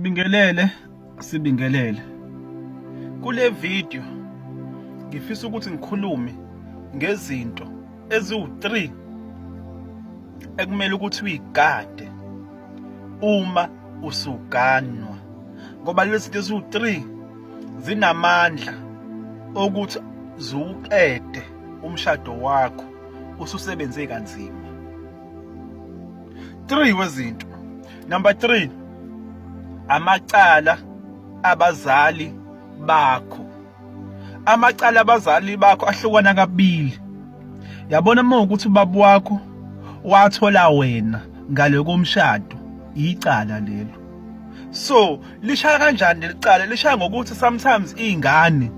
Sibingelele, sibingelele. Kule video ngifisa ukuthi ngikhulume ngezinto eziwu-3 ekumele ukuthi uyigade uma usuganwa ngoba lezi zinto eziwu-3 zinamandla okuthi ziwuqede umshado wakho ususebenze kanzima. 3 wezinto. Number 3, amacala abazali bakho. Amacala abazali bakho ahlukana kabili. Yabona uma ukuthi ubaba wakho wathola wena ngale komshado, icala lelo. So lishaya kanjani leli cala? Lishaya ngokuthi sometimes izingane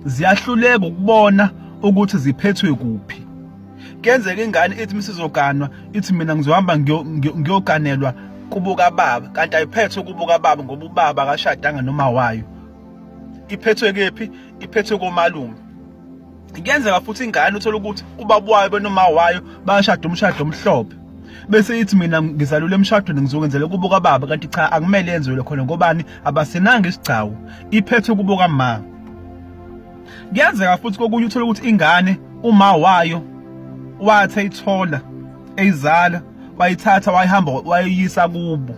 ziyahluleka ukubona ukuthi ziphethwe kuphi. Kuyenzeka ingane ithi misizoganwa ithi mina ngizohamba ngiyoganelwa kubo kababa, kanti ayiphethwe kubo kababa ngoba ubaba akashadanga noma wayo. Iphethwe kephi? Iphethwe komalume. Kuyenzeka futhi ingane uthola ukuthi ubaba wayo benoma wayo bayashada umshado omhlophe, bese ithi mina ngizalule emshadweni ngizokwenzela kubo kababa, kanti cha, akumele yenziwe khona ngobani? Abasenanga isigcawu, iphethwe kubo kama. Kuyenzeka futhi kokunye uthola ukuthi ingane uma wayo wathi eyithola eyizala wayithatha wayihamba wayiyisa kubo,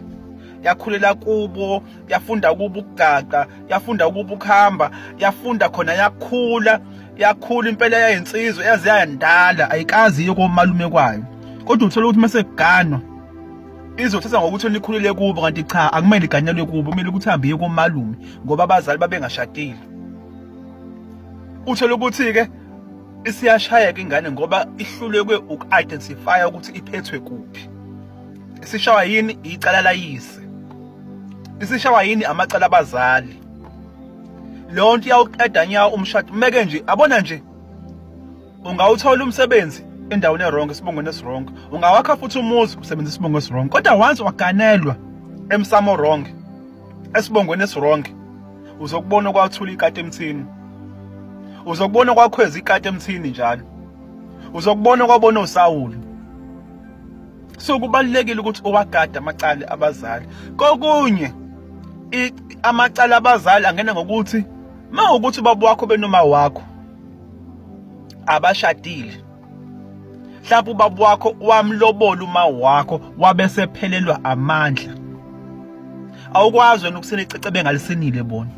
yakhulela kubo, yafunda kubo ukugaqa, yafunda kubo ukuhamba, yafunda khona, yakhula, yakhula impela yayinsizwa yaze yayandala, ayikazi iyo komalume kwayo. Kodwa uthola ukuthi mase kuganwa izothatha ngokuthi nikhulile kubo, kanti cha, akumele iganyelwe kubo, kumele ukuthi hambe iye komalume ngoba abazali babengashadile. Uthola ukuthi-ke isiyashayeka ingane ngoba ihlulekwe uku-identifya ukuthi iphethwe kuphi. Isishawa yini? Icala layise. Isishawa yini? Amacala abazali. Leyo nto iyawuqeda nya umshado. Meke nje abona nje ungawuthola umsebenzi endaweni e-wrong, esibongweni esi-wrong, ungawakha futhi umuzi usebenzisa isibongo esi-wrong, kodwa once waganelwa emsamo wrong, esibongweni esi-wrong, uzokubona kwathula ikati emthini, uzokubona kwakhweza ikati emthini njalo, uzokubona kwabona uSawulu. So kubalulekile ukuthi uwagade amacala abazali. Kokunye amacala abazali angena ngokuthi mawukuthi ubaba wakho benoma wakho abashadile, mhlawumbe ubaba wakho wamlobola uma wakho wabe sephelelwa amandla, awukwazi wena ukusina icece bengalisinile bona.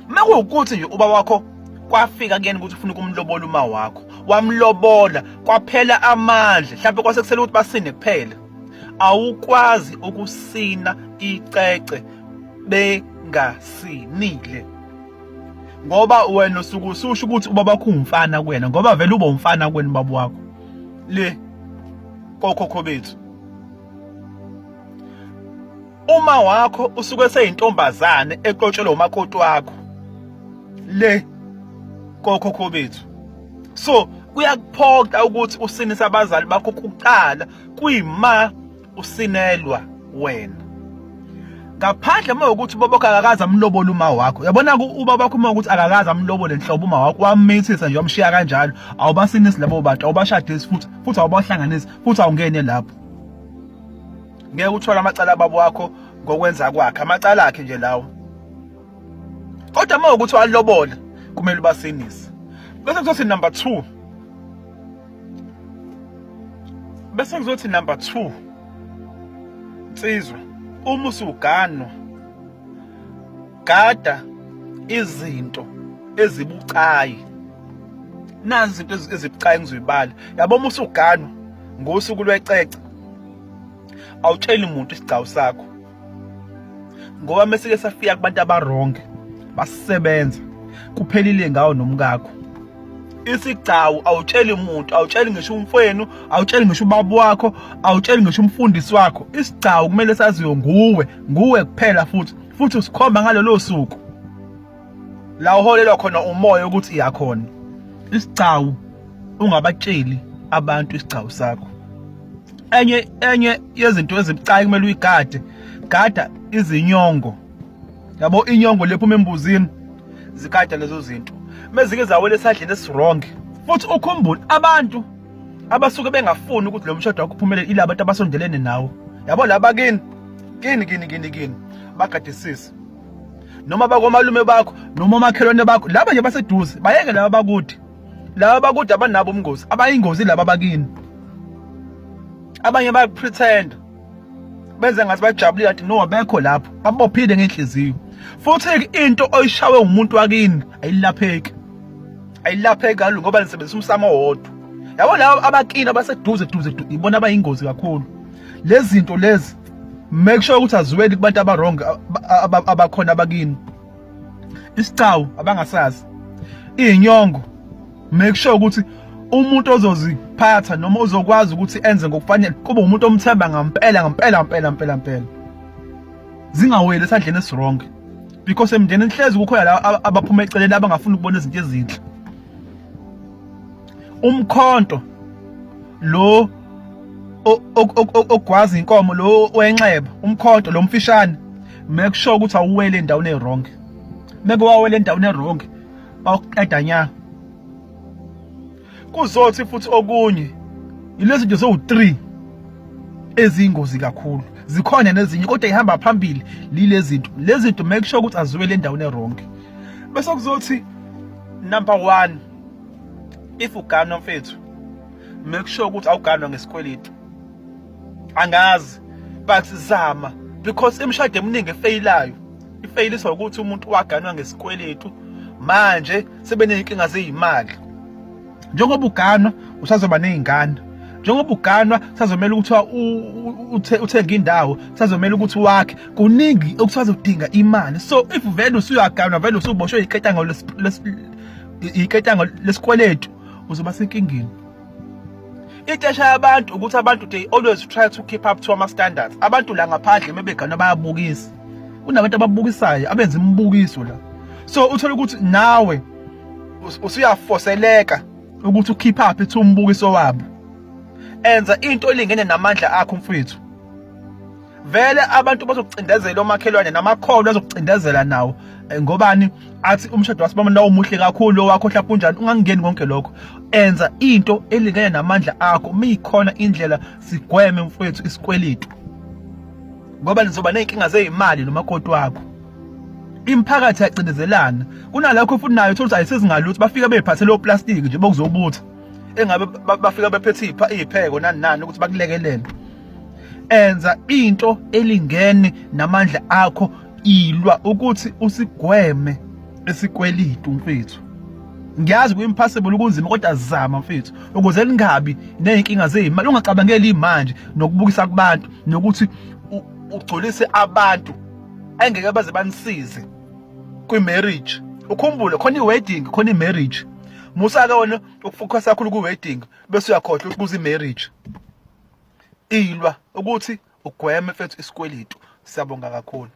Makuwukuthi nje ubaba wakho kwafika kuyena ukuthi ufuna ukumlobola uma wakho, wamlobola kwaphela amandla, mhlawumbe kwase kusele ukuthi basine kuphela, awukwazi ukusina icece bengasinile ngoba wena usuke ususho ukuthi ubaba wakho ungumfana kuwena, ngoba vele ube umfana kuwena ubaba wakho le kokhokho bethu. Uma wakho usuke seyintombazane eqotshelwe umakoti wakho le kokhokho bethu, so kuyakuphoqa ukuthi usinise abazali bakho kuqala kuyima usinelwa wena, ngaphandle uma ukuthi ubaba wakho akakaze amlobole uma wakho. Yabona ubaba wakho uma ukuthi akakaze amlobole nhlobo uma wakho, wamithisa nje wamshiya kanjalo, awubasinisi labo bantu, awubashadisi futhi, futhi awubahlanganisi futhi, awungene lapho. Ngeke uthole amacala ababa wakho ngokwenza kwakhe, amacala akhe nje lawo. Kodwa uma ukuthi walobola kumele ubasinise. Bese kuzothi number 2, bese kuzothi number 2, nsizwa, uma usuganwa gada izinto ezibucayi. Nazi izinto ezibucayi ngizoyibala. Yabo, uma usuganwa ngosuku lwecece, awutsheli muntu isigcawu sakho, ngoba mesike safika kubantu abaronge basisebenza, kuphelile ngawo nomkakho. Isigcawu awutsheli muntu, awutsheli ngisho umfwenu, awutsheli ngisho ubaba wakho, awutsheli ngisho umfundisi wakho. Isigcawu kumele saziwe nguwe, nguwe kuphela, futhi futhi usikhomba ngalolo suku la uholelwa khona umoya ukuthi iyakhona. Isigcawu ungabatsheli abantu isigcawu sakho. Enye yezinto ezibucayi kumele uyigade, gada izinyongo. Yabo, inyongo lephuma embuzini, zigada lezo zinto mezike zawela esandleni esiwrong. Futhi ukhumbule, abantu abasuke bengafuni ukuthi lo mshado wakho uphumelele ila bantu abasondelene nawo. Yabo, laba kini kini kini kini kini. Bagadisise noma bakomalume bakho noma omakhelwane bakho, laba nje baseduze, bayeke laba bakude. Laba bakude abanabo ubungozi, abayingozi laba bakini. Abanye bayakupretend, benze ngathi bajabulile, kanti no, abekho lapho, babophile ngenhliziyo. Futhi into oyishawe umuntu wakini ayilapheki, ayilapheki kalula, ngoba nisebenzisa umsamo owodwa. Yabo, laba abakini abaseduze duze ibona abayingozi kakhulu. Lezi zinto lezi, make sure ukuthi aziweli kubantu aba-wrong abakhona abakini. Isicawu abangasazi, izinyongo, make sure ukuthi umuntu ozoziphatha noma uzokwazi ukuthi enze ngokufanele kube umuntu omthemba ngampela ngempela ngempela ngempela ngempela. Zingaweli esandleni esi-wrong, because emndenini hlezi kukhona la abaphuma eceleni, abangafuni ukubona izinto ezinhle. Umkhonto lo ogwaza inkomo, lo wenxeba, umkhonto lo mfishane, make sure ukuthi awuwele endaweni e-wrong. Meke wawele endaweni e-wrong, bawuqeda nya. Kuzothi futhi okunye, ilezi zinto zowu-3 eziyingozi kakhulu. Zikhona nezinye, kodwa ihamba phambili lile zinto. Lezi zinto, make sure ukuthi aziwele endaweni e-wrong. Bese kuzothi number 1, if uganwa mfethu, make sure ukuthi awuganwa ngesikweletu. Angazi, but zama, because imishado eminingi efeyilayo ifeyiliswa ukuthi umuntu waganwa ngesikweletu, manje sebeneyinkinga zeyimali. Njengoba uganwa usazoba nezingane, njengoba uganwa sazomela ukuthi uthenge indawo, sazomela ukuthi wakhe, kuningi okusazodinga imali. So if vele usuyaganwa, vele usuboshwe iketango lesikweletu, uzoba senkingeni. Into eshaya abantu ukuthi abantu, they always try to keep up to ama standards. Abantu la ngaphandle mebegana bayabukisa, kunabantu ababukisayo, abenza imibukiso la. So uthola ukuthi nawe usuyafoseleka ukuthi ukeep up ithi umbukiso wabo. Enza into elingene namandla akho mfethu. Vele abantu bazokucindezela, omakhelwane namakholwa azokucindezela nawo. Ngobani athi umshado wasibamba lawo muhle kakhulu, owakho hlapha unjani? Ungangeni konke lokho, enza into elingene namandla akho. Mikhona indlela, sigweme mfowethu isikweletu, ngoba nizoba nezinkinga zezimali nomakoti wakho. Imiphakathi yacindezelana kunalokho futhi nayo uthola ukuthi ayisizi ngalutho, bafika beyiphathele oplastic nje bokuzobutha, engabe bafika bephethe ipheko nani nani ukuthi bakulekelele. Enza into elingene namandla akho, ilwa ukuthi usigweme esikwelitu mfethu. Ngiyazi ku-impossible, kunzima, kodwa zama mfethu, ukuze lingabi ney'nkinga zey'mali. Ungacabangeli imanje nokubukisa kubantu nokuthi ugculise abantu engeke baze banisize kwi-marriage. Ukhumbule, khona i-wedding, khona i-marriage. Musa-ke wena ukufocusa kakhulu kwi-wedding, bese uyakhohlwa ukuthi kuze i-marriage. Ilwa ukuthi ugweme mfethu isikweletu. Siyabonga kakhulu.